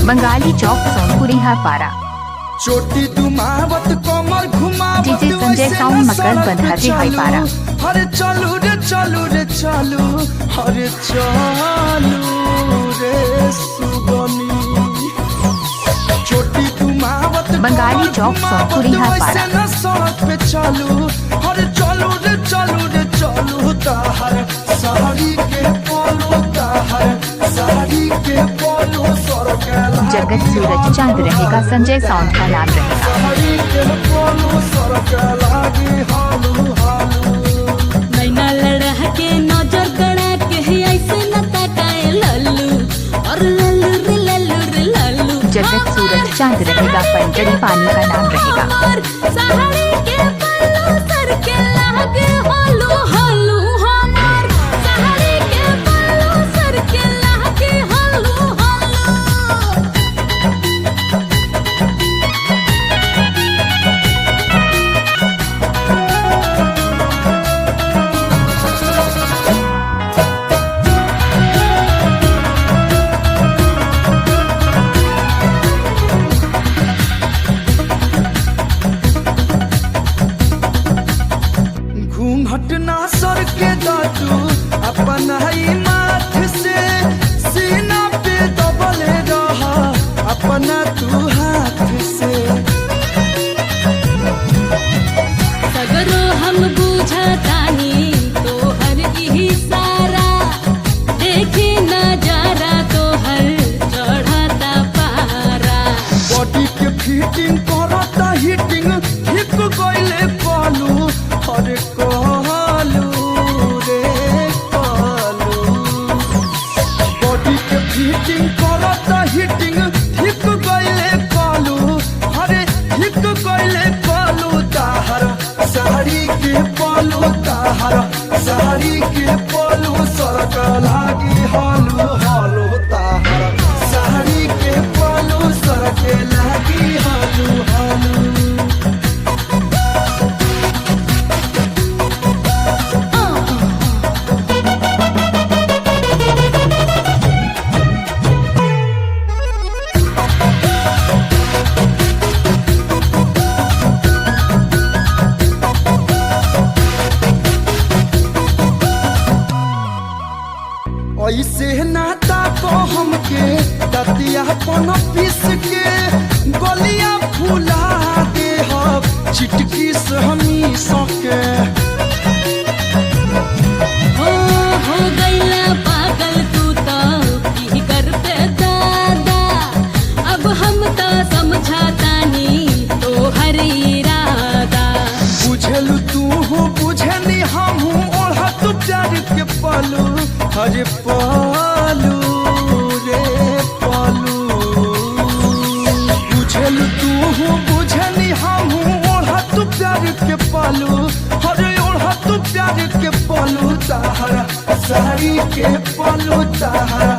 बंगाली चौक सोनपुरी पारा। चोटी दुमावत कमर घुमावत डीजे संजय वैसे साउंड न मकर सड़क पे बंधारी चलू। हईपारा। अरे चलू रे चलू रे चलू, अरे चलू रे सुगनी। चोटी दुमावत बंगाली कमर चौक घुमावत सोनपुरी वैसे पारा। न सड़क पे चलू। अरे चलू रे चलू रे चलू, ताहर साड़ी के पोलो, ताहर साड़ी के पोलो सड़क लागी जगत सूरज चांद रहेगा, संजय साउंड का नाम रहेगा। साड़ी के पोलो सड़क लागी हालू हालू। नैना लड़ा के नजर गड़ा के ऐसे न ताकाए लल्लू, और लल्लू रे लल्लू रे लल्लू। जगत सूरज चांद रहेगा, पंजरी पानी का नाम रहेगा। हमार साड़ी के पल्लू सर के लागे हालू हालू, हमार साड़ी के पल्लू सर के लागे हालू हालू। घूंघट ना सर के दादू अपन ही माथ से, सीना पे दबले रहा अपना तू हाथ से। सगरो हम बुझतानी तोहर इही सारा, देखी नजारा तोहर चढ़ता पारा। बॉडी के फिटिंग करता हीटिंग, हिक गइले पालू, अरे कहलू रे कहलू। बॉडी के फिटिंग करता हीटिंग, हिक गइले पालू, अरे हिक गइले पालू, ताहर साड़ी के पालू, ताहर साड़ी के पालू सड़क लागी हालू हालू, ताहर साड़ी के पालू सड़क लागी हालू हालू। ऐसे नाता को हमके दतिया पन पीस के गलिया फुला दे हब चिटकी से हमी सके। हो गईला पागल तू तो की कर पे दादा, अब हम तो समझातानी तोहर इरादा। बुझेलु तू हो बुझेनी हम हूँ, ओढ़ा तू प्यार के पालू, हरे पालू रे पालू। बुझेलु तू हो बुझेनी हम हूँ, ओढ़ा तू प्यार के पालू, हरे ओढ़ा तू प्यार के पालू, ताहरा साड़ी के पालू, ताहरा